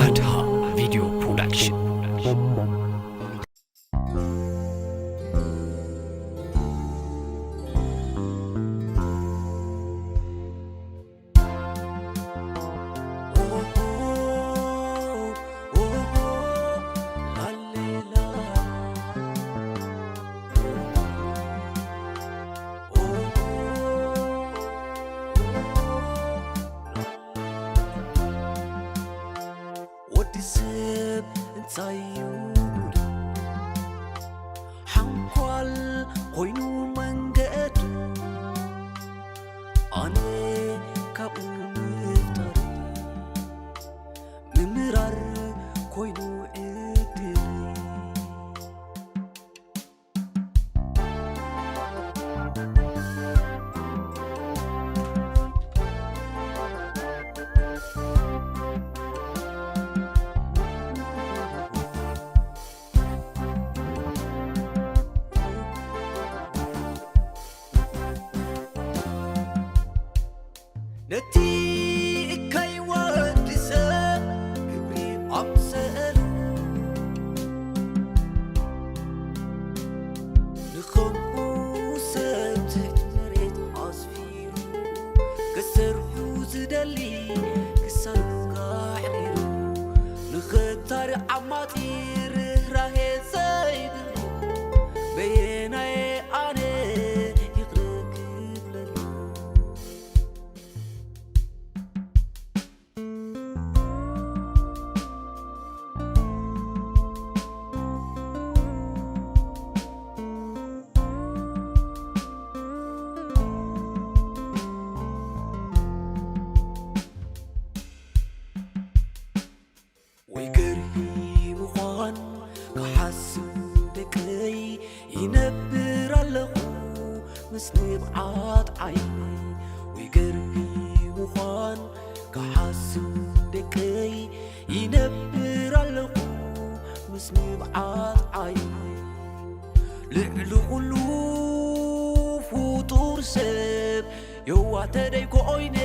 ኣድሃ ቪድዮ ፕሮዳክሽን። ወዲ ሰብ እንታይ እዩ ጉዱ? ሓንኳል ኮይኑ መንገዱ፣ ኣነ ካብኡ ምፍጣር ምምራር ኮይኑ ዕድል። ነቲ እካይ ወዲ ሰብ ክብሪ ኣምሰሉ፣ ንኸምኡ ሰብ ትሕቲ መሬት ኣስፊሩ፣ ክሰርሑ ዝደሊ ክሳዱ ኣሕሪሩ፣ ንኸታሪ ዓማጺ ርህራሄ ዘይብሉ፣ በየናየ ኣነ ይቕረ ክብለሉ? ወይ ገርሂ ምዃን ክሓስብ ደቀይ ይነብር ኣለኹ ምስ ንብዓት ዓይነይ። ወይ ገርሂ ምዃን ክሓስብ ደቀይ ይነብር ኣለኹ ምስ ንብዓት ዓይነይ። ልዕሊ ኩሉ ፍጡር ሰብ የዋህ ተደይ ኮይነ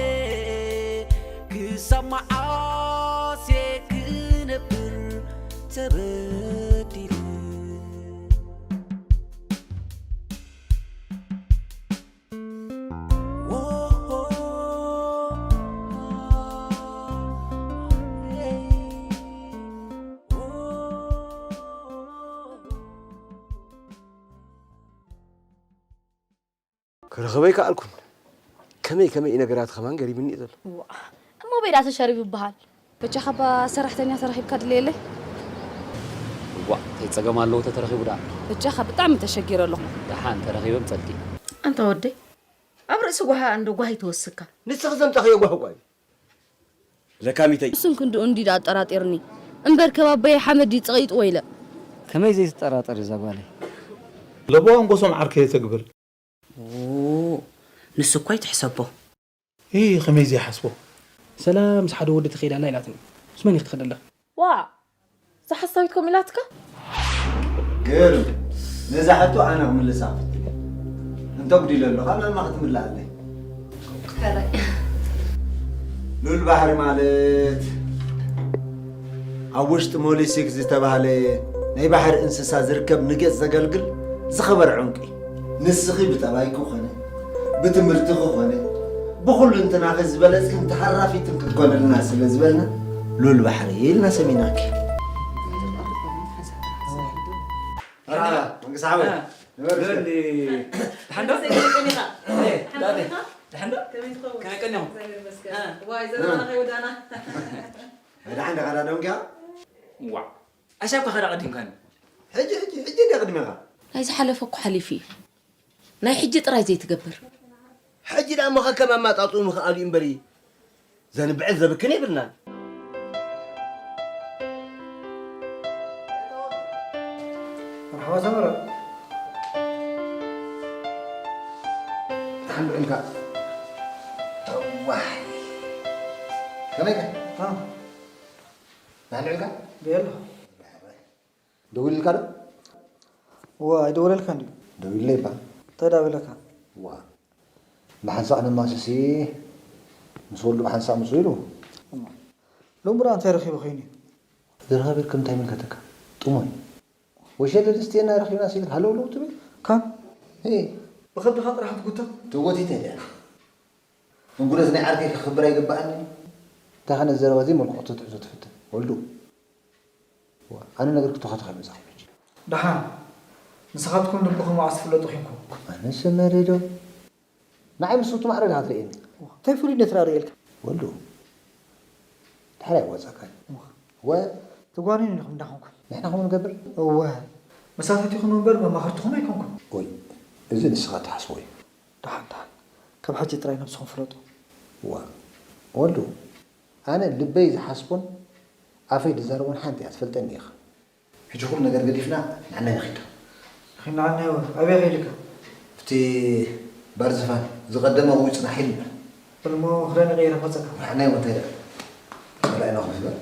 ክሳብ መዓስ እየ ክነብር ተበዲለ? ክረኽበ ኣይከኣልኩን። ከመይ ከመይ እዩ ነገራት ከማን ገሪምኒ እዩ ዘሎ። እሞ ቤዳ ተሸሪቡ ይበሃል። በጃኻ እባ ሰራሕተኛ ተረኺብካ ድለየለይ። እዋእ፣ እንታይ ጸገም ኣለዎ ተተረኺቡ ደኣ? በጃኻ ብጣዕሚ ተሸጊረ ኣለኹ። ደሓን ተረኺበ ምጸልኪ። ኣንታ ወደይ፣ ኣብ ርእሲ ጓሃ እንዶ ጓሂ ትወስካ። ንስኺ ዘምጻኽዮ ጓሂ እኳ እዩ። ለካሚተይ። እሱን ክንድኡ እንዲ ኣጠራጢርኒ። እምበር ከባበየ ሓመድ ይጽቐይጥ ወይለ። ከመይ ዘይትጠራጠር እዛ ጓለይ? ለበዋ እንጎሶም ዓርከ የተግብር። ኦ፣ ንሱ እኮ ኣይትሕሰቦ። እይ፣ ከመይ ዘይሓስቦ? ሰላም፣ ምስ ሓደ ወዲ ትኸይድ ኣላ ኢላትኒ። ምስ መን ኢኺ ትኸድ ኣለኺ? ዋእ፣ እዛ ሓሳዊት ከምኡ ኢላትካ? ግርም፣ ነዛ ሕቶ ኣነ ክምልሳ ክፍትን እየ። እንተ ጉዲለ ኣሎ፣ ካብ ማማ ክትምላእ ኣለይ። ሕራይ። ሉል ባሕሪ ማለት ኣብ ውሽጢ ሞሊሲክ ዝተባህለ ናይ ባሕሪ እንስሳ ዝርከብ ንገጽ ዘገልግል ዝኸበረ ዕንቁ እዩ። ንስኺ ብጠባይኪ ኮነ ብትምህርትኺ ኮነ ብኹልንትናኺ ዝበለጽክን ተሃራፊትን ክትኮንልና ስለ ዝበልና ሉል ባሕሪ ኢልና ሰሚናኪ። መርሓባ መንግስቲ ሓወይ። እ፣ ንበር እስከ። ሎሊ፣ ደሓን ዶ? ከመይ ቀኒኻ? እ፣ ደሓን ዶ? ከመይ ትኸውን? ከመይ ቀኒኹም? እግዚኣብሔር ይመስገን። እ። ዋይ፣ ዘረባና ከይወዳእና። ደሓን ዲኻ ዳዶንኪ? ዋእ፣ ኣሻብካ ከዳ ቀዲምካኒ። ሕጂ፣ ሕጂ፣ ሕጂ እንደ ቅድሜኻ። ናይ ዝሓለፈ እኮ ሓሊፉ እዩ። ናይ ሕጂ ጥራይ ዘይትገብር። ሕጂ ደኣ እሞ ከከም ኣማጣጥኡ ምኽኣሉ እዩ እምበሪ፣ ዘንብዕን ዘብክን የብልናን። መርሓባ ሰመረ። ደሓን ውዒልካ? እዋይ። ከመይካ? እ። ደሓን ውዒልካ? ብየሎ። ደዊልልካ ዶ? እዋ፣ ኣይደወለልካን ድዩ? ደዊለይ እባ። እንታይ ዳበለካ? እዋ። ብሓንሳእ ነማስሲ ምስ ወልዱ ብሓንሳእ ምጹ ኢሉ። እማ፣ ሎሚ ደኣ እንታይ ረኺቡ ኮይኑ እዩ? ዝረኸበልኩም እንታይ ይምልከተካ? ጥሙይ። ወሸለ ድስቲ እና ረኺብና ሲል ሃለውለው ትብል? ካን? እ። ብኸብድኻ ጥራሕ ትጉተት? ተጎቲተ ድያ? እንጉደስ ናይ ዓርከይ ክኽብር ኣይግብኣኒ? እንታይ ከነ ዘረባ ዘይመልክዖ ትሕዞ ትፍትን? ወልዱ። ዋ፣ ኣነ ነገር ክትኸተኸ መጻኹ። ደሓን። ንስኻትኩም ልብኹም መዓስ ትፍለጡ ኺንኩም? ኣነስ መሬዶ። ንዓይ ምስ ውቱ ማዕረ ዲኻ ትርእየኒ? እንታይ ፍሉይነት ርኣ ርእየልካ? ወልዱ። ድሕሪ ኣይወጻካን። እወ። እወ። ትጓንዩኒ ኢኹም እንዳኾንኩም። ንሕና ኸም ንገብር? እወ። መሳተይትኹም እምበር መማኽርትኹም ኣይኮንኩን። ወይ፣ እዚ ንስኻ ትሓስቦ እዩ። ደሓን፣ ደሓን። ካብ ሕጂ ጥራይ ነብስኹም ፍለጡ። እዋ። ወልዱ፣ ኣነ ልበይ ዝሓስቦን ኣፈይ ዝዛረቦን ሓንቲ እያ፣ ትፈልጠኒ ኢኻ። ሕጂ ኩሉ ነገር ገዲፍና ንዓናይ ንኺድ። ንኺድ ንዓናይ ወ-፣ ኣበይ ኸይድካ? ኣብቲ ባር ዝፋን ዝቐደመ ኣብኡ ይጽናሕ ኢሉና። በልሞ ክዳን ቀይረ ክመጸካ። ንዓናይ ወ እንታይ ደኣ? ካልኣይ ናኹ ዝበል።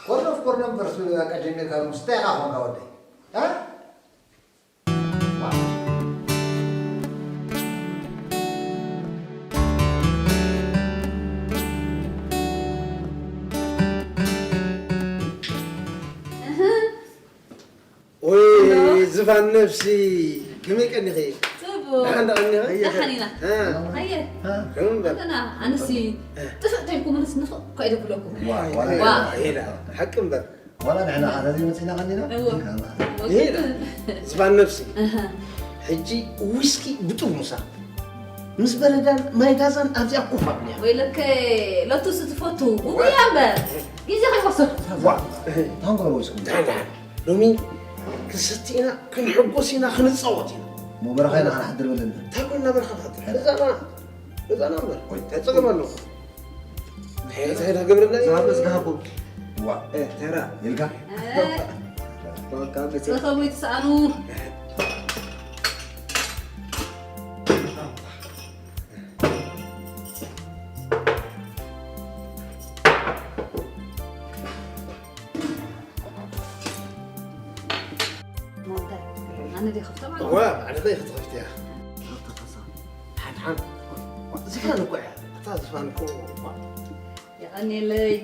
ኮርኖፍ ኮርኖፍ በርሱ በቃ ጀሚርካ ምስ እንታይ ኢኻ ኾንካ ወደይ? እ? ወይ ሄሎ። ዝፋን ነፍሲ፣ ከመይ ቀኒኺ? ጽቡቕ። ደሓን ደኣ ቀኒኺ? ደሓን ኢና። እ። ኣየ። እ። ከመይ እምበር? ኣንተና፣ ኣነሲ እ። ጥፍእ ተልኩምንስ ንፉዕ እኳ ኣይደብለኩም። ዋ፣ ዋ፣ ዋ። ዋ፣ ሄላ፣ ሓቂ እምበር። ዋላ ንሕና ኣታ ዘይመጺና ቀኒና? እወ። ይሄ ዳ፣ ዝባን ነብሲ። ኣሃ። ሕጂ ዊስኪ ብጥርሙሳ፣ ምስ በረዳን ማይ ጋዛን ኣብዚኣ ኮፍ ኣብልያ። ወይለከ፣ ለቱስ ትፈቱ። ውጉያ እምበር። ግዜ ከይወሰድኩ። ዋ። ታንጎ ወይስኩም። ደሓን፣ ደሓን። ሎሚ ክንሰቲ ኢና፣ ክንሕጎስ ኢና፣ ክንጻወት ኢና። እሞ በረኻ ኢና ክንሓድር በለና። እንታይ ኮይንና በረኻ ንሓድር? ገዛና፣ ገዛና እምበር። ወይ። እንታይ ጸገም ኣለዎ? እንታይ፣ እንታይ ዳገብረና እዩ? ዝሃበስ ዝሃቦ። ዋ። እ፣ ተራ። ኢልካ? እ። በቃ፣ መቼ? ተኸሙ ይትስኣኑ። ኣነ ድየ ከፍቶ ማለት? እዋ፣ ኣነ ኸይ ክትኸፍትያ? ሓን፣ ሓን። ዝፋን እኮ እያ። እታ ዝፋን እኮ፣ እዋ። የቐንየለይ።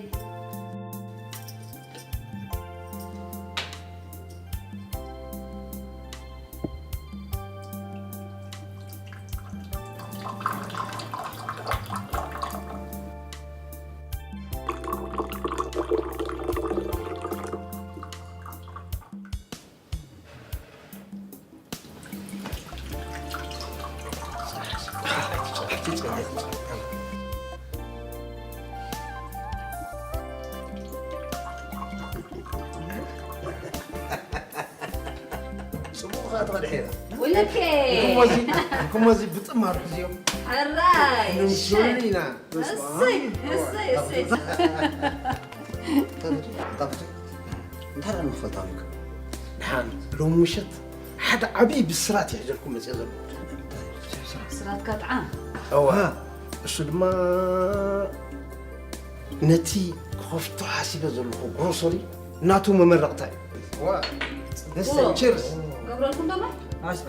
ጽቡቕ ኸኣ ተቐድሐ ኢላ። ወለከ። ንኩሞ እዚ፣ ንኩሞ እዚ ብጥማር ሕዝዮም። ሕራይ፣ ንምስሉ እሸ። ኢና። በስመ ኣብ። እሰይ፣ እሰይ፣ እሰይ። እንታይ ፍትሒ? እንታይ ደኣ ንኽፈልጥ ኣሚንካ? ደሓን፣ ሎሚ ምሸት ሓደ ዓብዪ ብስራት እየ ሒዘልኩም መፅየ ዘለኹ። ብስራትካ ጥዓም። እዋ፣ እሱ ድማ ነቲ ክኸፍቶ ሓሲበ ዘለኹ ግሮሰሪ ናቱ መመረቕታ እዩ። እዋ፣ እሰይ፣ ቺርስ። ገብረልኩም ደማ? ኣስባ።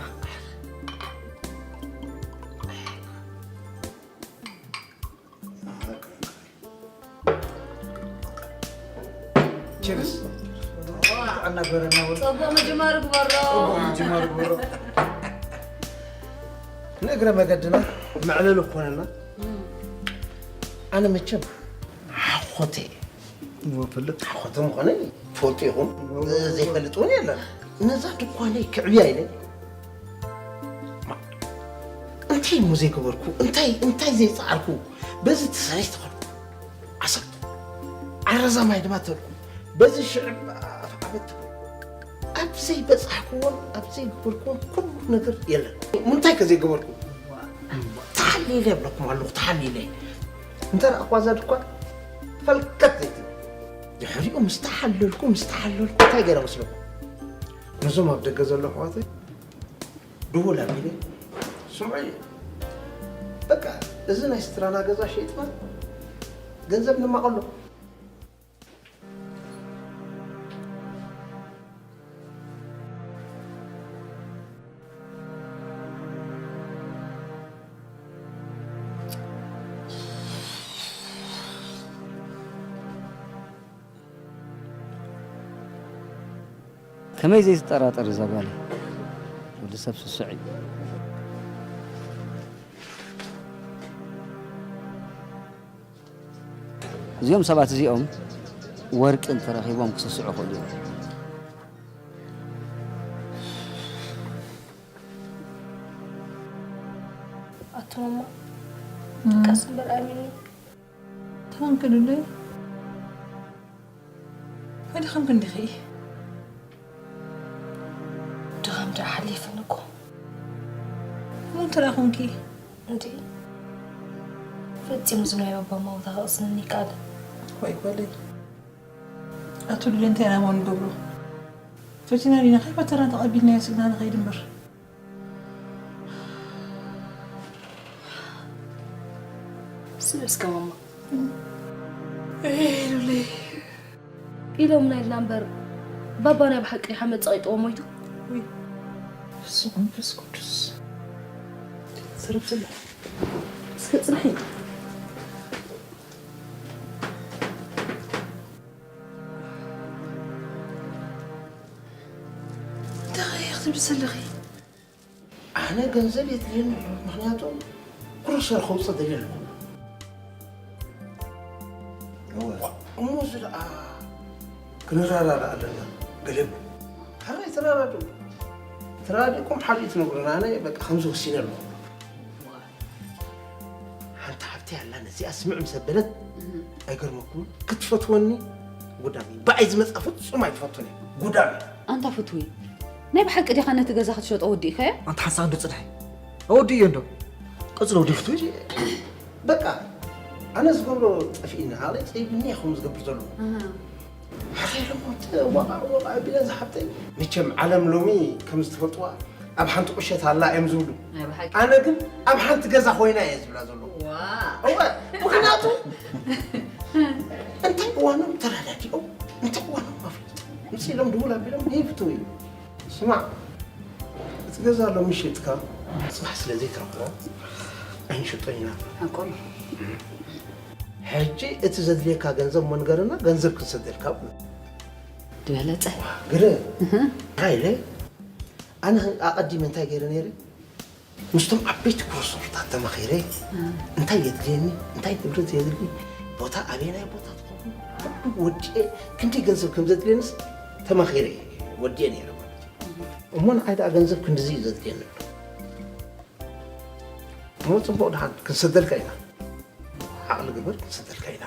ቺርስ። ጥዕና ግበረና ወዲ። ጽቡቕ ምጅማር ግበሮ። ጽቡቕ ምጅማር ግበሮ። ንእግረ መገድና መዕለሊ ክኾነና። እም። ኣነ መቸም ሓኾተ እየ። እሞ ፈልጥ። ሓኾተ ምዃነይ ትፈልጡ ኢኹም። እሞ ዘይፈልጥ እውን የለን። ነዛ ድኳነይ ክዕብያ ኢለ እንታይ እሞ ዘይገበርኩ? እንታይ፣ እንታይ ዘይጸዓርኩ? በዚ ተሰሪሕ ተኸልኩ። ዓሰብ ዓረዛ ማይ ድማ ተልኩ። በዚ ሽዕብ ኣፍ ዓመት ተልኩ። ኣብ ዘይበጻሕክዎን ኣብ ዘይገበርክዎን ኩሉ ነገር የለን። እንታይ ከ ዘይገበርኩ? ተሓሊለ እብለኩም ኣለኹ፣ ተሓሊለ። እንተ ረኣኽዋ እዛ ድኳን ፈልከት ዘይትብል። ድሕሪኡ ምስ ተሓለልኩ፣ ምስ ተሓለልኩ እንታይ ገይረ መስለኩም? ነዞም ኣብ ደገ ዘለዉ ኣሕዋተይ ድውል ኣቢለ፣ ስምዑ፣ በቃ፣ እዚ ናይ ስትራና ገዛ ሸይጥና ገንዘብ ንማቐሎ። ከመይ ዘይትጠራጠር እዛ ጓለይ? ወዲ ሰብ ስሱዕ እዩ። እዚኦም ሰባት እዚኦም ወርቂ እንተረኺቦም ክስስዑ ይኽእሉ እዮም። ኣቶ ማማ፣ ቀስ እምበር ኣሚኒ። ተኸንክልለይ ፈሊኸም ክንዲኺ ድኻም ደኣ ሓሊፍኒ እኮ። እሞ እንተ ደኣ ኾንኪ እንዲ ፈጺሙ ዝናይ ባባ ማውታ ከቕስነኒ ይከኣል። ወይ ጓለይ ኣቶ ሉለ እንታይ ኢና እሞ ንገብሮ? ፈቲና ዲና ከይፈተና ተቐቢልናዮ ስኢና ንኸይድ እምበር። ስም እስከ ማማ ሉለይ ኢሎምና ኢልና እምበር ባባ ናይ ብሓቂ ሓመድ ጸቒጥዎ ሞይቱ። ወይ ብስመ መንፈስ ቅዱስ ስርብ ስለ እስከ ጽንሒ እንታይ ክትብሊ ዘለኺ? ኣነ ገንዘብ የድልየኒ ኣሎ፣ ምኽንያቱ ግሮሰር ከውፅእ ደልየ ኣለኹ። እሞ እዚ ደኣ ክንረዳዳእ ኣለና። ገለ ሕራይ ተረዳድኡ። ተረዳዲእኩም ሓዲኡ ትነግሩና። ኣነ በቃ ከምዚ ወሲነ ኣለኹ። ሓንቲ ሓብተይ ኣላ፣ ነዚኣ ስምዕ ምስ ኣበለት ኣይገርመኩምን ክትፈትወኒ ጉዳም እዩ። ብኣይ ዝመፃ ፍፁም ኣይትፈቱን እየ። ጉዳም እዩ። ኣንታ ፍትዊ፣ ናይ ብሓቂ ዲኻ ነቲ ገዛ ክትሸጦ ወዲእካዮ? ኣንታ ሓንሳእ እንዶ ፅንሒ፣ ኣወዲእዮ እንዶ። ቀፅሎ ወዲ ፍትዊ። በቃ ኣነ ዝገብሮ ጠፊእኒ፣ ዓቕለይ ፀቢብኒ እየ ከምኡ ዝገብር ዘለኹ። ሕራይ ሎሞት ወቓዕ ወቓዕ ኣቢለ ዝሓብተይ። መቸም ዓለም ሎሚ ከም ዝትፈልጥዋ ኣብ ሓንቲ ቁሸት ኣላ እዮም ዝብሉ። ናይ ብሓቂ። ኣነ ግን ኣብ ሓንቲ ገዛ ኮይና እየ ዝብላ ዘለኹ። ዋእ። እወ፣ ምኽንያቱ እንታይ እዋኖም ተረዳዲኦም እንታይ እዋኖም ኣፍሊጦም ምስ ኢሎም ድውል ኣቢሎም ይፍትው እዩ። ስማዕ፣ እቲ ገዛ ሎሚ ሸይጥካ ጽባሕ ስለ ዘይትረኽቦ ኣይንሸጦን ኢና። ሓቆም። ሕጂ እቲ ዘድልየካ ገንዘብ እሞ ንገረና፣ ገንዘብ ክንሰደልካ ብሎ። ዝበለጸ። ግረ እንታይ ኢለ ኣነ ኣቐዲመ እንታይ ገይረ ነይረ? ምስቶም ዓበይቲ ግሮሰርታት ተማኺረ እንታይ የድልየኒ፣ እንታይ ንብረት የድሊ፣ ቦታ ኣበየናይ ቦታ ትኸውን፣ ኩሉ ወዲኤ ክንደይ ገንዘብ ከም ዘድልየንስ ተማኺረ ወዲኤ ነይረ ማለት እዩ። እሞ ንዓይ ደኣ ገንዘብ ክንድዚ እዩ ዘድልየኒ ኣሎ። እሞ ጽቡቕ ደሓን ክንሰደልካ ኢና፣ ዓቕሊ ግበር ክንሰደልካ ኢና።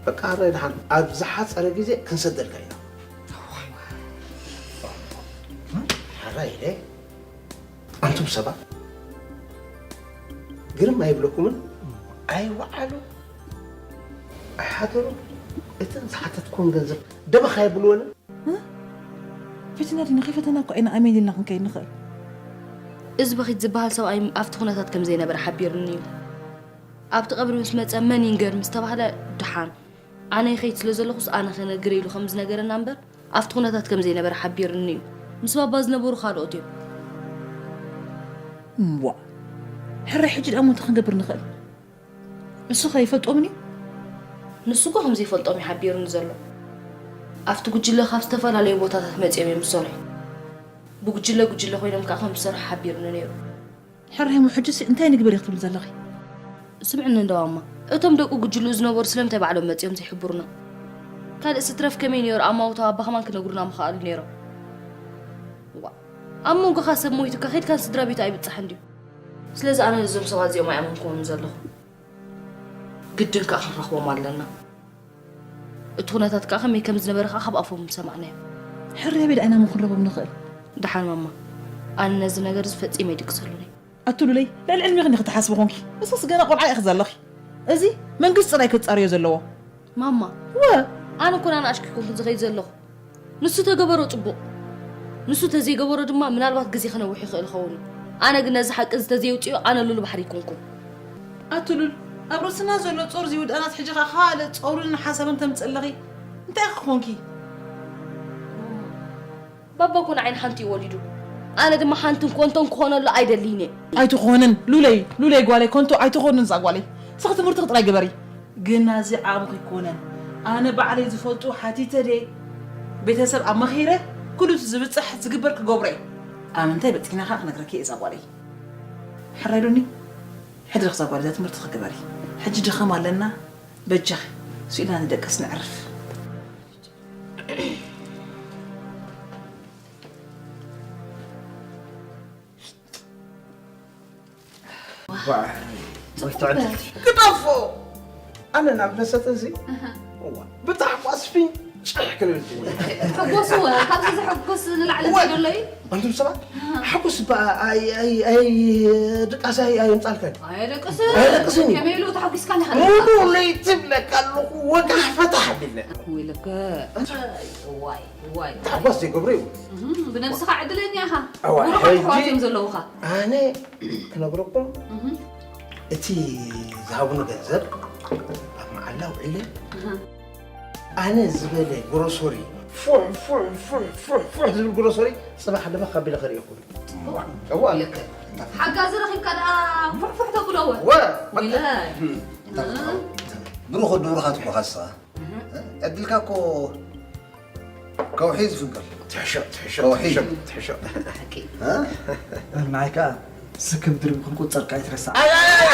በቃ ሕራይ ደሓን ኣብ ዝሓጸረ ግዜ ክንሰደልካ ኢና። ሕራይ ኢለ ኣንቱም ሰባት ግርም ኣይብለኩምን? ኣይወዓሉ ኣይሓደሩ እተን ዝሓተትኩወን ገንዘብ ደበኽ ኣይብልወንን። ፈቲና ዲና ከይፈተና እኮ ኢና ኣሜን ኢልና ክንከይድ ንኽእል። እዚ በኺት ዝበሃል ሰብኣይ ኣብቲ ኩነታት ከም ዘይነበረ ሓቢሩኒ እዩ። ኣብቲ ቀብሪ ምስ መጸ መን ይንገር ምስ ተባህለ ደሓን ኣነ ይኸይድ ስለ ዘለኹስ ኣነ ክነግር ኢሉ ከም ዝነገረና እምበር ኣብቲ ኩነታት ከም ዘይነበረ ሓቢሩኒ እዩ። ምስ ባባ ዝነበሩ ካልኦት እዮም። እምቧ ሕራይ ሕጂ ደኣ እሞ እንታይ ክንገብር ንኽእል? ንሱ ከ ይፈልጦምን እዩ? ንሱ እኮ ከም ዘይፈልጦም እዩ ሓቢሩኒ ዘሎ። ኣብቲ ጉጅለ ካብ ዝተፈላለዩ ቦታታት መጺኦም እዮም ዝሰርሑ። ብጉጅለ ጉጅለ ኮይኖም ከኣ ከም ዝሰርሑ ሓቢሩኒ ነይሩ። ሕራይ እሞ ሕጂሲ እንታይ ንግበር ኢኺ ትብሊ ዘለኺ? ስምዕኒ እንዶ ኣማ፣ እቶም ደቁ ጉጅልኡ ዝነበሩ ስለምንታይ ባዕሎም መጺኦም ዘይሕብሩና? ካልእስ ትረፍ ከመይ ነይሩ ኣማውታው ኣባ ከማን ክነግሩና ምኸኣሉ ነይሮም። ዋእ፣ ኣብ መንጎኻ ሰብ ሞይቱካ ከይድካ ንስድራ ቤቱ ኣይብጻሕን ድዩ? ስለዚ ኣነ ነዞም ሰባት እዚኦም ኣይኣመንኩዎምን ዘለኹ። ግድን ከኣ ክንረኽቦም ኣለና። እቲ ኩነታት ከኣ ከመይ ከም ዝነበረ ከኣ ካብ ኣፎም ምሰማዕናዮ። ሕራይ ኣበይ ደኣ ኢና እሞ ክንረኽቦም ንኽእል? ደሓን ማማ፣ ኣነ ነዚ ነገር እዚ ፈጺመ ኣይድቅሰሉን እየ። ኣቲ ሉለይ፣ ልዕሊ ዕድሜኺ እንዲኺ ትሓስቢ ኾንኪ። ንስኽስ ገና ቆልዓ ኢኺ ዘለኺ። እዚ መንግስቲ ጥራይ እዩ ክጻረዮ ዘለዎ። ማማ፣ እወ። ኣነ እኮ ንኣናእሽቱ ኣይኮንኩን ዝኸይድ ዘለኹ። ንሱ ተገበሮ ጽቡቕ። ንሱ ተዘይገበሮ ድማ ምናልባት ግዜ ክነውሕ ይኽእል ይኸውን እዩ። ኣነ ግን ነዚ ሓቂ እዚ ተዘየውጽዮ ኣነ ሉል ባሕሪ ኣይኮንኩን። ኣቲ ሉል፣ ኣብ ርእስና ዘሎ ጾር ዘይውድኣናስ ሕጂ ኸኣ ካልእ ጾርን ሓሳብን ተምጽእ ኣለኺ። እንታይ ኢኺ ኾንኪ? ባባ እኮ ንዓይ ንሓንቲ እዩ ወሊዱ። ኣነ ድማ ሓንትን ኮንቶን ክኾነሉ ኣይደልይን እየ። ኣይትኾንን ሉለይ፣ ሉለይ ጓለይ፣ ኮንቶ ኣይትኾንን እዛ ጓለይ። ንስኺ ትምህርትኺ ጥራይ ግበሪ። ግን ናዚ ዓቕምኺ ኣይኮነን። ኣነ ባዕለይ ዝፈልጡ ሓቲተ ድየ ቤተሰብ ኣመኺረ ኩሉ እቲ ዝብጻሕ ዝግበር ክገብሮ እየ። ኣብ ምንታይ በጺሕና ከኣ ክነግረኪ እየ እዛ ጓለይ። ሕራይ ዶኒ፣ ሕድሪ እዛ ጓል እዛ ትምህርቲ ክግበሪ። ሕጂ ድኻም ኣለና፣ በጃኺ ስኢልና ንደቅስ ነዕርፍ። ግደፎ! ኣነ ናብ መሰተ እዚ እዋ፣ ብታሕጓስ ፍንጭሕ ክንብል ትብል። ሕጎስ እወ፣ ካብዚ ዘሐጉስ ንላዕሊ እወ። እንታይ ዘሎ እዩ? ኣንቱም ሰባት፣ ሓጎስ እባ ኣይ-፣ ኣይ-፣ ኣይ-፣ ድቃስ ኣይ-፣ ኣየምጻልካን። ኣየደቅስን። ኣየደቅስን እዩ። ከመይ ኢሉ ተሓጒስካ ኣለኻ? ሙሉ ለይቲ እብለካ ኣለኹ፣ ወጋሕ ፈታሕ ቢለ። ወይለከ። እንታይ? እዋይ፣ እዋይ። ታሕጓስ ዘይገብሮ እዩ። እህም፣ ብነብስኻ ዕድለኛ ኢኻ። እዋ፣ ብሩኻት ሕጂ ኣሕዋት እዮም ዘለዉኻ። ኣነ ክነግረኩም፣ እህም። እቲ ዝሃቡኒ ገንዘብ ኣብ መዓላ ውዒለ፣ እህ። ኣነ ዝበለ ግሮሰሪ፣ ፉሕ፣ ፉሕ፣ ፉሕ፣ ፉሕ፣ ፉሕ ዝብል ግሮሰሪ፣ ጽባሕ ድማ ካብ ቢለ ከርእየኩም። እዋ። እዋ። ልክዕ። ሓጋዚ ረኺብካ ደኣ ፉሕ፣ ፉሕ ተብሎ እወ። እወ። ወይለይ። እም፣ እንታይ ክትኸውን? ብሩኽ ወዲ ብሩኻት እኮ ኢኻ ንስኻ። እህ። ዕድልካ እኮ ከውሒ ዝፍንቅል። ትሕሾ፣ ትሕሾ፣ ከውሒ። ትሕሾ፣ ትሕሾ። እ? ንዓይ ከኣ ስክም ድርቢ ክንቁጸር ከኣ ኣይትረሳዕ። ኣይ፣ ኣይ፣ ኣይ።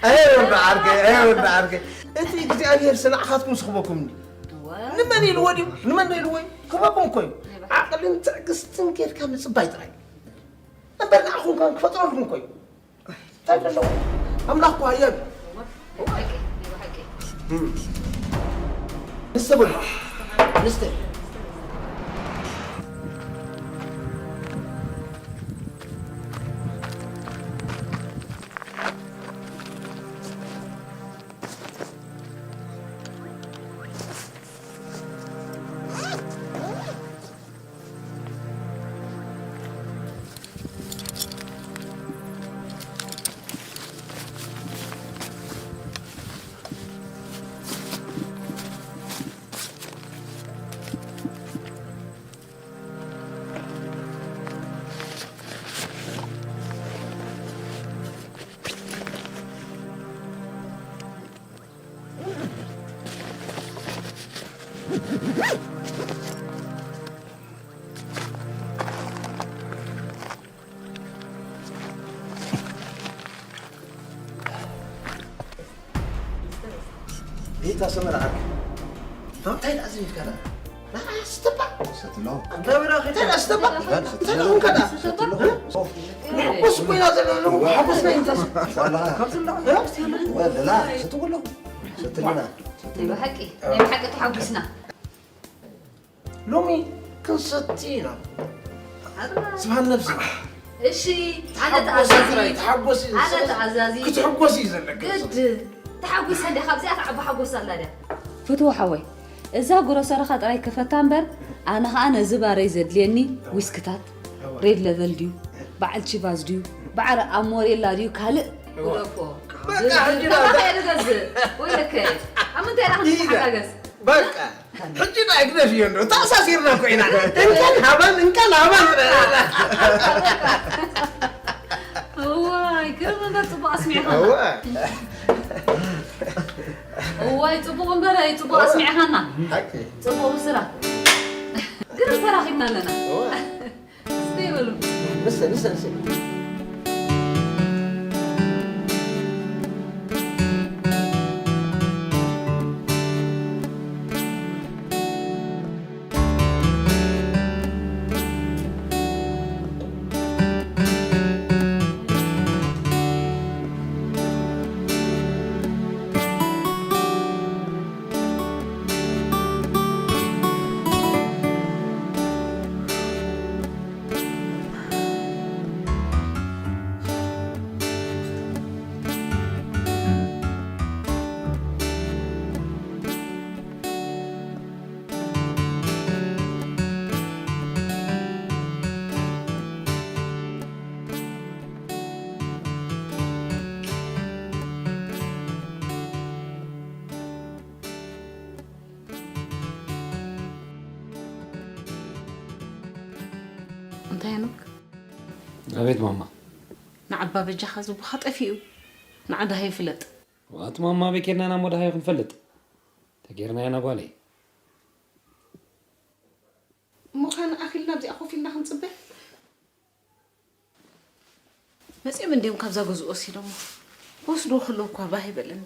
ኣይ፣ ወዲ ዓርከይ፣ ኣይ፣ ወዲ ዓርከይ። እቲ እግዚኣብሔር ስንዓኻትኩም ስኽበኩም እንዲ። እወ። ንመን ኢልዎ ድዩ? ንመን ኢልዎ እዩ? ክበኩም እኮ እዩ። ዓቕልን ትዕግስትን ጌርካ ምጽባይ ጥራይ። እምበር ንዓኹም ከ ክፈጥረልኩም እኮ እዩ። እንታይ ደለዎ? ኣምላኽ እኮ ሃያል እዩ። እም። ንስተ በሉ። ንስተ። ኢታ ሰመራ ዓክ። እንታይ ደኣ ዝብል ከላ? ንዓ ስተባ። ሰትሎ። ኣንታ ብራኺ እንታይ ደኣ ስተባ? እንታይ ደኣ ስተባ? እንታይ ደኣ ስተባ? እንታይ ደኣ ስተባ? እ? ንሕጎስ ኮይና ዘለና ሓጎስና እንታይ ስተባ? ዋላ። ካብዚ እንዳዕዘ ወላ፣ ሰትብሎ። ሰትልና። ናይ ብሓቂ፣ ናይ ብሓቂ ተሓጒስና። ሎሚ ክንሰቲ ኢና። ኣረ። ስብሃት ነብሲ። እሺ፣ ኣነ ተሓጎሲ ተኣዛዚት። ጥራይ፣ ተሓጎሲ። ኣነ ተኣዛዚት። ክትሕጎሲ እዩ ዘለኪ። ግድ። ተሓጒሰ እንደ ካብዚኣ ትዓቢ ሓጎስ ኣላ ድያ? ፍትዉ ሓወይ፣ እዛ ግሮሰሪኻ ጥራይ ክፈታ እምበር፣ ኣነ ኸኣ ነዚ ባረይ ዘድልየኒ ዊስክታት፣ እወ። ሬድ ለቨል ድዩ፣ በዓል ቺቫዝ ድዩ፣ በዓል ኣሞሬላ ድዩ፣ ካልእ እወ። ግደፎ። በቃ፣ ሕጂ ግደፎ። ናብታ ከየ ንገዝእ። ወይለከ፣ ኣብ ምንታይ ኢና ክንተሓጋገዝ? በቃ። ሕጂ ናይ ግደፍ እዩ እንዶ፣ ተኣሳሲርና እኮ ኢና። እንካን ሃባን፣ እንካን ሃባን። እዋይ፣ ከም እምበር ጽቡቕ ኣስሚዕኻና። እወ። እዋይ፣ ጽቡቕ እምበረይ፣ ጽቡቕ ኣስሚዕኻና። ሓቂ። ጽቡቕ ብስራት። ግን ተራኺብና ኣለና። እወ። እስቲ በሉ። ንሰ-፣ ንሰ-፣ ንሰ-። እንታይ ሄኖክ? ኣቤት ማማ። ንዓባ በጃኻ ዝቡኻ ጠፊኡ። ንዓ ደሃዩ ፍለጥ። ዋት ማማ፣ ኣበይ ኬድና ኢና እሞ ደሃዩ ክንፈልጥ? ጌርናያ ና ጓለይ። እሞ ከኣ ንኣኺልና ኣብዚኣ ኮፍ ኢልና ክንጽበ? መጺኦም እንድዮም ካብዛ ገዝኡ ወሲዶሞ። ክወስድዎ ከለዉ እኳ ባህ ይበለኒ።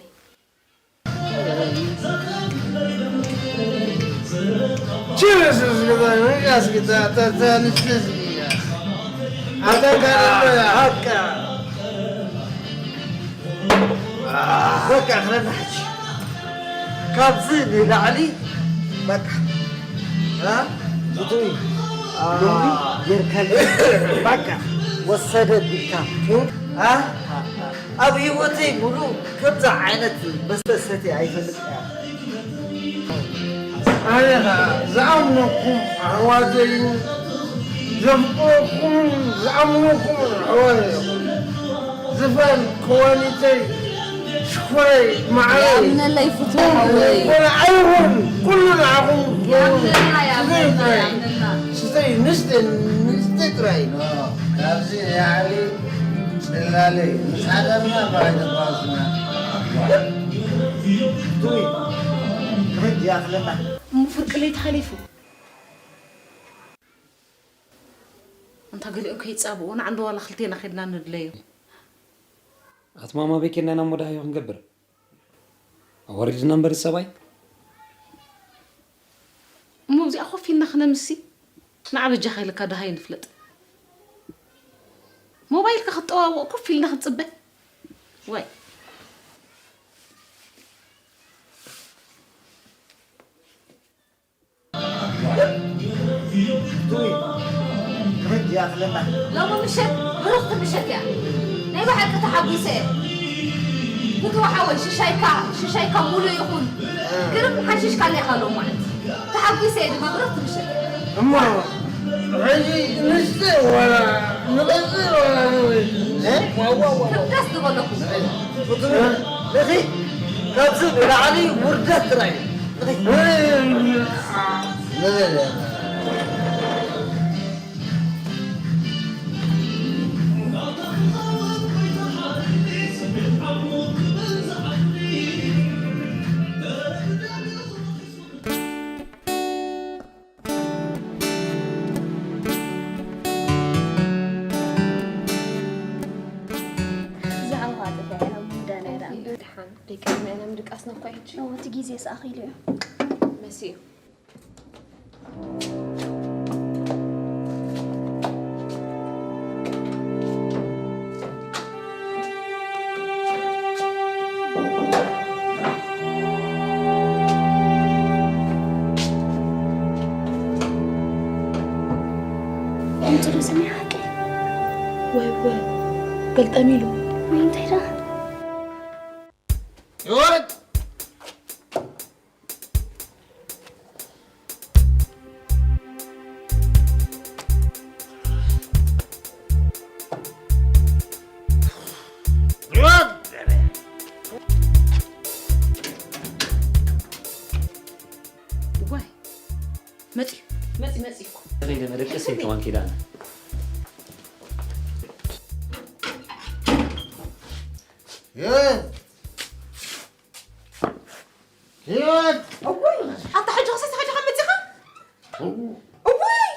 Jesus is gonna ask it that that that is this. I think I don't know. በቃ ክረዳሕች ካብዚ ንላዕሊ በቃ እ? ብትይ ሎሚ ጌርካኒ በቃ ወሰደ ቢልካ እ? ኣብ ህይወተይ ሙሉ ከምዚ ዓይነት መስተ ሰትየ ኣይፈልጥን እያ። ኣነ ኸኣ ዝኣምነኩም ኣሕዋተይን ዘፍቅረኩምን ዝኣምነኩምን ኣሕዋተይ ኢኹም። ዝፋን ክዋኒተይ ሽኮረይ መዓረይ ያምነለይ ፍትወ ሓወይ። ኮነ ኣይኹን ኩሉ ንዓኹም ክኸውን። ያምነልና ያምነልና ያምነልና ስተይ ንስተ ንስተ ጥራይ ካብዚ ንላዕሊ ጽላለይ ምስ ዓለምና ባይተጓዝና ዱይ ርድ ያኽለና እሞ ፍርቂ ለይቲ ሓሊፉ እንታ ገሊኦም ከይጻብኡና ዓንዲ ዋላ ክልቴና ኸድና ንድለዮም ኣትማማ በይ ኬድና ኢና እሞ ደሃዮ ክንገብር ኣዋሪድና እምበር ሰብኣይ እሞ ኣብዚኣ ኮፍ ኢልና ክነምሲ ንዓ በጃኻ ኢልካ ደሃይ ንፍለጥ ሞባይልካ ክትጠዋወቕ ኮፍ ኢልና ክንጽበ ዋይ ሎሚ ምሸት ብሩኽቲ ምሸት እያ ናይ ብሓቂ ተሓጒሰ እየ ፍትዋ ሓወይ ሽሻይካ ሽሻይካ ሙሉ ይኹን ግርም ሓሽሽካ ኣለኻ ሎማዓንቲ ተሓጒሰ እየ ድማ ብሩኽቲ ምሸት እሞ ሕጂ ንስተ ዋላ ንቐፅል ዋላ ንወይ ክብደስ ዝበለኩም እኺ ካብዚ ንላዕሊ ውርደት ጥራይ እዩ ብዛዕባ ጥፍኤ ሙዳ ናይ ደኣ ደሓን ደቂ ዕድመና ምድቃስና እኮ ሕጂ እዎ እቲ ግዜ ሰኣኺሉ እዩ መሲኡ ድምፁ ዶ ሰሚዐ ሓቂ? ወይ ወይ ገልጠም ኢሉ ወይ እንታይ ደኣ? ህይወት ዋይ መፂ መፂ መፂ እኮ ሬደ መደቀስ ይከዋን ኪዳነ ህይወት ህይወት እውይ ኣታ ሕጂ ክሰስ ሕጂ ካብ መፂኻ እውይ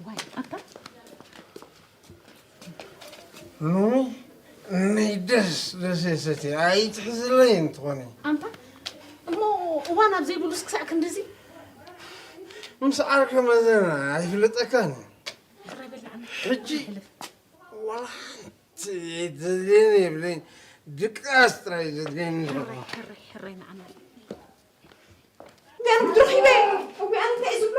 ዋይ ኣታ ሎሚ ናይ ደስ ደስ የሰቲ ኣይትሕዝለይ እንትኾነ ኣንታ እሞ እዋን ኣብ ዘይብሉስ ክሳዕ ክንድዚ ምስ ዓርከ መዘና ኣይፍለጠካን እዩ ሕራይ በላዕና ሕጂ ዋላ ሓንቲ ዘድልየኒ የብለይን ድቃስ ጥራይ ዘድልየኒ ዘሎ ሕራይ ሕራይ ሕራይ ንዓና ያን ድረኺበ እዊ ኣነ እንታይ እዩ ዝብሎ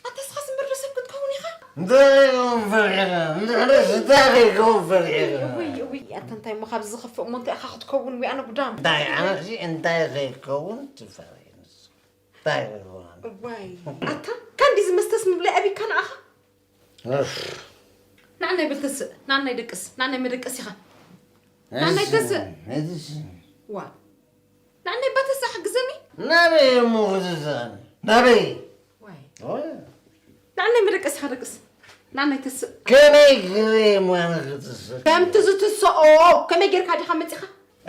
ኣታ ስኻስ እምበር ዶ ሰብ ክትከውን ኢኻ እንታይ ከይከውን ፈሪሕኻ እንድሕርስ እንታይ ከይከውን ፈሪሕኻ እውይ እውይ ኣታ እንታይ እሞ ካብዚ ዝኸፍእ እሞ እንታይ ኢኻ ክትከውን ዊ ኣነ ጉዳም እንታይ ኣነሲ እንታይ ከይከውን ትፈሪ እንታይ ከይከውን እዋይ ኣታ ካንዲ ዝመስተስ ምብላይ ኣቢካ ንዓኻ ንዓናይ በል ተስእ ንዓናይ ደቅስ ንዓናይ መደቀስ ኢኻ ንዓናይ ተስእ ዋ ንዓናይ እባ ተስእ ሓግዘኒ ናበይ እሞ ክትስእን ናበይ ንዓናይ መደቀስ ኢኻ ደቅስ ንዓናይ ተስእ ከመይ ግዜ እሞ ኣነ ክትስእ ከምቲ ዝትስኦ ከመይ ጌርካ ዲኻ መፂኻ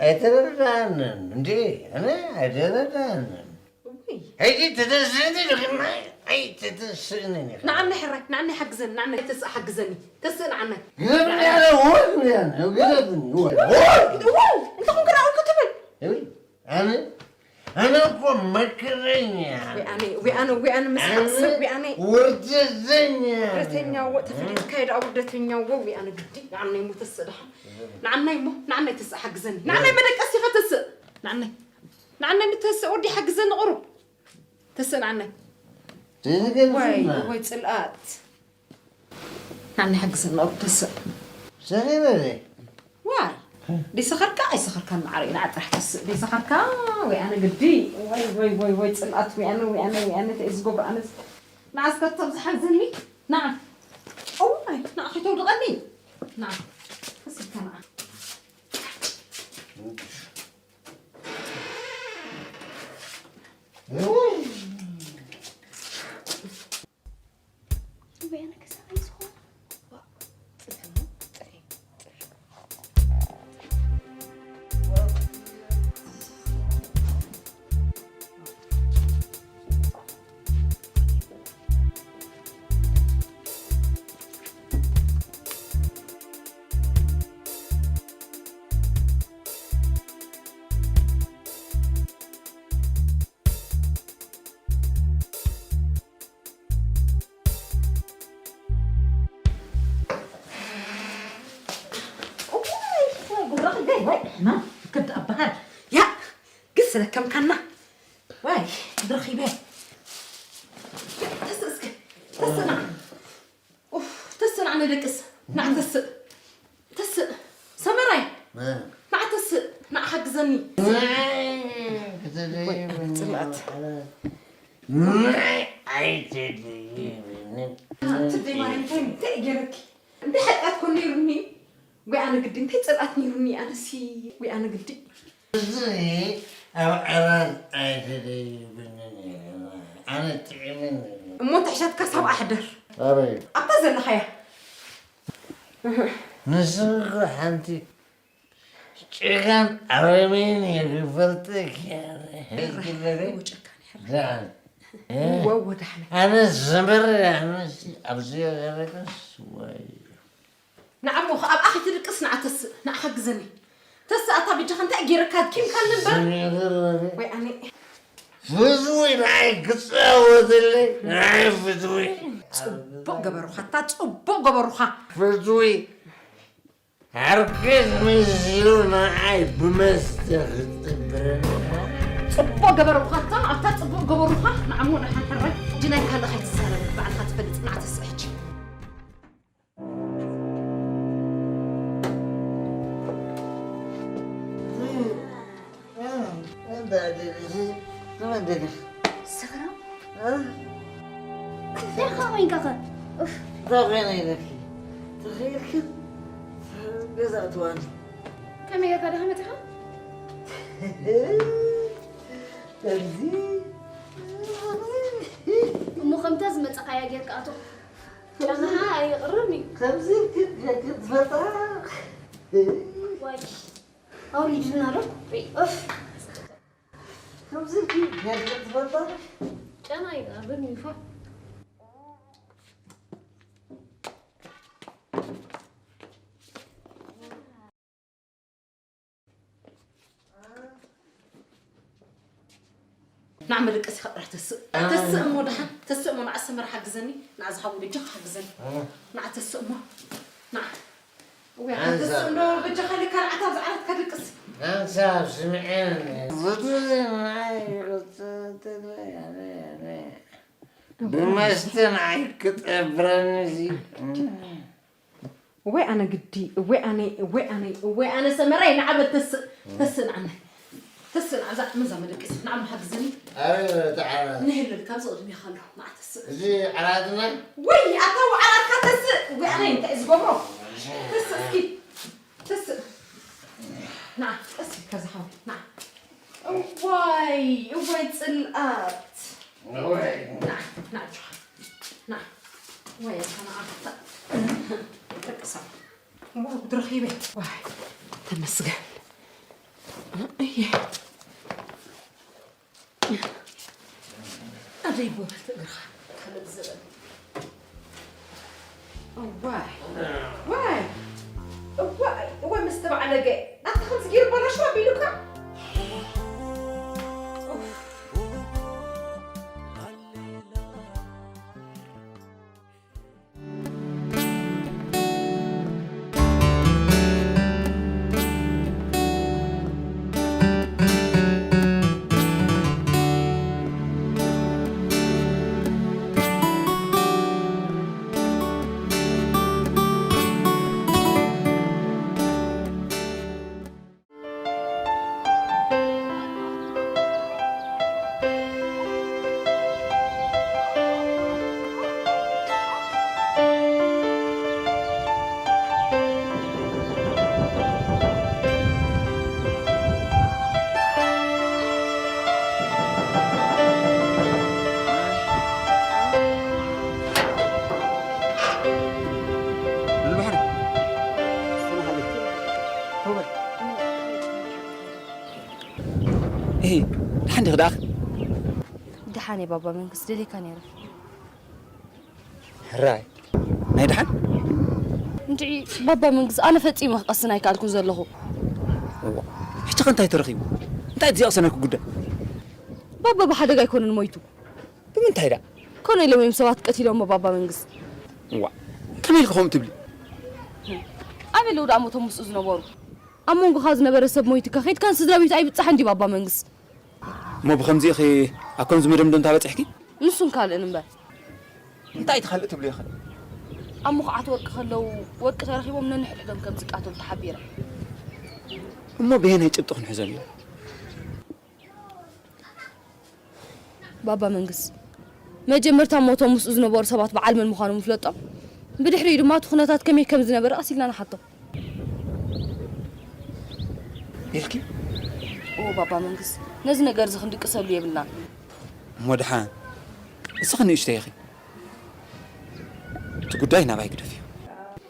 ኣይተረዳእንን እንዴ? ኣነ ኣይተረዳእንን። ውይ ሕጂ ትተስእኒ ዲኺ? ኣይትተስእንን ኢኺ። ንዓናይ ሕራይ ንዓናይ ሓግዘኒ ንዓናይ ተስእ ሓግዘኒ ተስእ ንዓናይ ግደፍኒ ኣነ ወድ ያነ ግደፍኒ ወድ ዋው እንተ ኮንክራ ኡልኩ ትብል ይብል ኣነ ኣነ እኮ መከረኛ ዊኣነ ዊኣነ ዊኣነ ምስ ሓቅሲ ዊኣነ ውርደተኛ ውርደተኛዎ ተፈሊጥካ የዳ ውርደተኛዎ ዊኣነ ግዲ ንዓናይ ሞ ተስእ ደሓ ንዓናይ ሞ ንዓናይ ተስእ ሓግዘኒ ንዓናይ መደቀሲ ኢኻ ተስእ ንዓናይ ንዓናይ ንተስእ ወዲ ሓግዘኒ ቁሩብ ተስእ ንዓናይ ወይ ወይ ጽልኣት ናኒ ሓግዘና ቁሩብ ተስእ ሰኺረ ዋይ ደይሰኸርካ ኣይሰኸርካን መዓረይ ንዓ ጥራሕ ተስእ ደይሰኸርካ ወይ ኣነ ግዲ ወይ ወይ ወይ ወይ ጽልኣት ወይ ኣነ ወይ ኣነ ወይ ኣነ ተይ ዝገብሮ ኣነ ንዓ እስከ ተብዝሓዘኒ ንዓ እዋይ ንዓ ከይተውድቐኒ ንዓ ተስእካ ንዓ ክድ ኣበሃል ያ ግስ ለከምካና ዋይ ድረኺበ ተስእስከ ተስና ተስእ ንዓ ንደቅስ ንዓ ተስእ ተስእ ሰመራይ ንዓ ተስእ ንዓ ሓግዘኒ ጽልኣት ኣይተደይብንን ትደይ ማርያም እንታይ እንታይ ገይረኪ እንታይ ሓጢኣት ኮን ነይሩኒ ወይ ኣነ ግዲ እንታይ ጽልኣት ነይሩኒ ኣነሲ ወይ ኣነ ግዲ እዚ ኣብ ዕራር ኣይተደይብንን ኣነ ጥዒምን እሞ ትሕሸትካ ሳብ ኣሕደር ኣበይ ኣብታ ዘለኻያ ንስኺ ሓንቲ ጭካን ኣረሜን እየ ክፈልጠኪ ወወዳሕነ ኣነ ዘመረ ኣነሲ ኣብዚ ገረቀስ ወይ ንዓሞ ኣብኣ ከይትድቅስ ንዓ ተስእ ንዓ ሓግዘኒ ተስእ ኣታ ብጃኻ እንታይ ገይረካ ኣድኪምካኒ እምበር ወይ ኣነ ፍትዊ ንዓይ ክፃወትለይ ንዓይ ፍትዊ ፅቡቕ ገበሩኻ እታ ፅቡቕ ገበሩኻ ፍትዊ ዓርከይ ተመሲሉ ንዓይ ብመስተ ክፅብረኒ ፅቡቕ ገበሩኻ እታ ኣብታ ፅቡቕ ገበሩኻ ንዓሞ ደሓን ሕራይ ሕጂ ናይ ካልእ ከይትዛረብ ባዕልኻ ትፈልጥ ንዓ ተስእ ሕጂ ሰኽራም እንታይ ኻ ኮይንካ ኸ ኡፍ እንታይ ኮይነ ኢለኪ ተኸይልክን ገዛ እትዋኒ ከመይ ጌርካ ዲኻ መጺኻ ከምዚ እሞ ከምታ ዝመጻኻያ ጌርካ ኣቶ ጨናኻ ኣይቕርን እዩ። ከምዚ ኢልክን ጌርክን ትፈልጣ? ዋይ ኣውሪድና ዶ? ኡፍ ከምዚ ኢልክን ጌርክን ትፈልጣ? ጨና ኣይቕርን እዩ ፋ ንዓ መደቀሲ ኢኻ ጥራሕ ተስእ ተስእ እሞ ደሓን ተስእ እሞ ንዓ ሰመረ ሓግዘኒ ንዓ ዝሓው በጃኻ ሓግዘኒ ንዓ ተስእ እሞ ንዓ እወ ኣታ ተስእ እንዶ በጃኻ ኢለካ ንዓታ ኣብዚ ዓራትካ ደቅስ ሓንሳብ ስምዐኒ ፍቱዘ ንዓይ ይቕፅል ብመስተ ንዓይ ክጠብረኒ እዚ እወይ ኣነ ግዲ እወይ ኣነ እወይ ኣነ እወይ ኣነ ሰመራይ ንዓበት ተስእ ተስእ ንዓነ ተስእ ንዓዛ መዛ መደቀሲ ንዓ መሓግዘኒ ኣረ ተዓራ ንህልል ካብዚ ቅድሚ ካሎ ንዓ ተስእ እዚ ዓራትና ወይ ኣታ ዓራትካ ተስእ እወይ ኣነ እንታይ ዝገብሮ ተስእ እስኪ ተስእ ንዓ ቀስ ኢልካ ዝሓወይ ንዓ እዋይ እዋይ ፅልኣት ንዓ ንዓ ኣጆኻ ንዓ ወይ ኣታ ንዓ ደቅሳ ዋው ድረኺበ ዋይ ተመስገን እየ። ኣደይ ቦ በል ትእግርኻ። ከመይ ዝበል። እዋይ፣ ዋይ፣ እዋይ፣ እዋይ፣ ምስ ተባዕለገ። ኣታ ከምዚ ገይሩ በላሽው ኣቢሉካ። ኡፍ። ልባሕሪ። እህ፣ ደሓን ዲኺ ደኣ? ደሓን እየ ባባ መንግስ፣ ደልየካ ነይረ። ሕራይ፣ ናይ ደሓን? እንድዒ ባባ መንግስ፣ ኣነ ፈጺመ ክቐስን ኣይከኣልኩን ዘለኹ። እዋ፣ ሕጂ ኸ እንታይ ተረኺቡ? እንታይ እቲ ዘቕሰነኪ ጉዳይ? ባባ ብሓደጋ ኣይኮነን ሞይቱ። ብምንታይ ደኣ? ኮነ ኢሎም እዮም ሰባት ቀቲሎሞ ባባ መንግስ። እዋ፣ ከመይ ኢልኪ ከምኡ ትብሊ? ኣበይ ኣለዉ ደኣ እሞ እቶም ምስኡ ዝነበሩ? ኣብ መንጎኻ ዝነበረ ሰብ ሞይቱካ ከይድካ ንስድራ ቤቱ ኣይብጻሕን ድዩ ባባ መንግስ? እሞ ብኸምዚ ኢኺ ኣብ ከምዚ መደምደምታ በጺሕኪ? ንሱን ካልእን እምበር። እንታይ እቲ ካልእ ትብልዮ ኸ? ኣብ ምኹዓት ወርቂ ከለዉ ወርቂ ተረኺቦም ነንሕድሕዶም ከም ዝቃተሉ ተሓቢረ። እሞ በየናይ ጭብጢ ክንሕዞም ኢና? ባባ መንግስ፣ መጀመርታ እሞ እቶም ምስኡ ዝነበሩ ሰባት በዓል መን ምዃኖም ይፍለጦም? ብድሕሪኡ ድማ እቲ ኩነታት ከመይ ከም ዝነበረ ቀስ ኢልና ንሓቶ። ኢልኪ? እወ ባባ መንግስ፣ ነዚ ነገር እዚ ክንድቅሰሉ የብልናን። እሞ ደሓን፣ እስኺ ንእሽተይ ኢኺ። እቲ ጉዳይ ናባይ ግደፍዮ።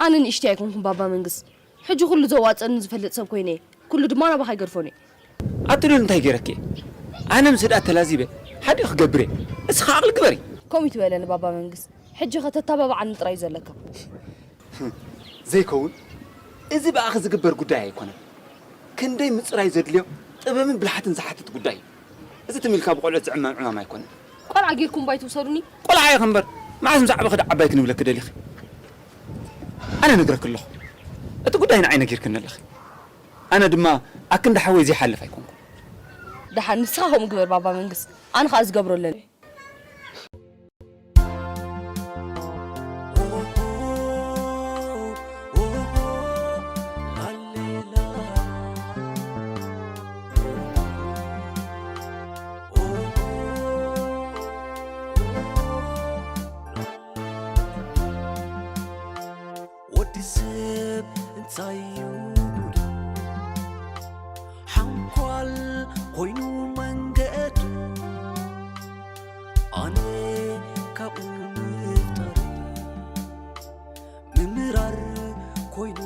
ኣነ ንእሽተይ ኣይኮንኩን ባባ መንግስ። ሕጂ ኩሉ ዘዋጽኣኒ ዝፈልጥ ሰብ ኮይነ እየ። ኩሉ ድማ ናባኻ ይገድፎን እየ። ኣቲ ሉል እንታይ ገይረኪ እየ? ኣነ ምስ ህድኣት ተላዚበ ሓዲኡ ክገብር እየ። እስኺ ዓቕሊ ግበሪ። ከምኡ ኣይትበለኒ ባባ መንግስ። ሕጂ ኸ ተተባብዓኒ ጥራይ እዩ ዘለካ። ዘይከውን። እዚ ብኣኺ ዝግበር ጉዳይ ኣይኮነን። ክንደይ ምጽራይ ዘድልዮ ጥበብን ብልሓትን ዝሓትት ጉዳይ እዩ። እዚ ትም ኢልካ ብቆልዑት ዝዕመም ዕማም ኣይኮነን። ቆልዓ ጌርኩም እባ ኣይትውሰዱኒ። ቆልዓ ኢኺ እምበር መዓስ ምስ ዓበኺ ደኣ ዓባይ ክንብለኪ ደሊኺ? ኣነ ነግረኪ ኣለኹ። እቲ ጉዳይ ንዓይ ነጊርክኒ ኣለኺ። ኣነ ድማ ኣክንዲ ሓወይ ዘይሓልፍ ኣይኮንኩን። ደሓን ንስኻ ከምኡ ግበር ባባ መንግስ። ኣነ ኸኣ ዝገብሮ ኣለኒ። ወዲ ሰብ እንታይ እዩ ጉዱ? ሓንኳል ኮይኑ መንገዱ፣ ኣነ ካብኡ ምፍጣር ምምራር ኮይኑ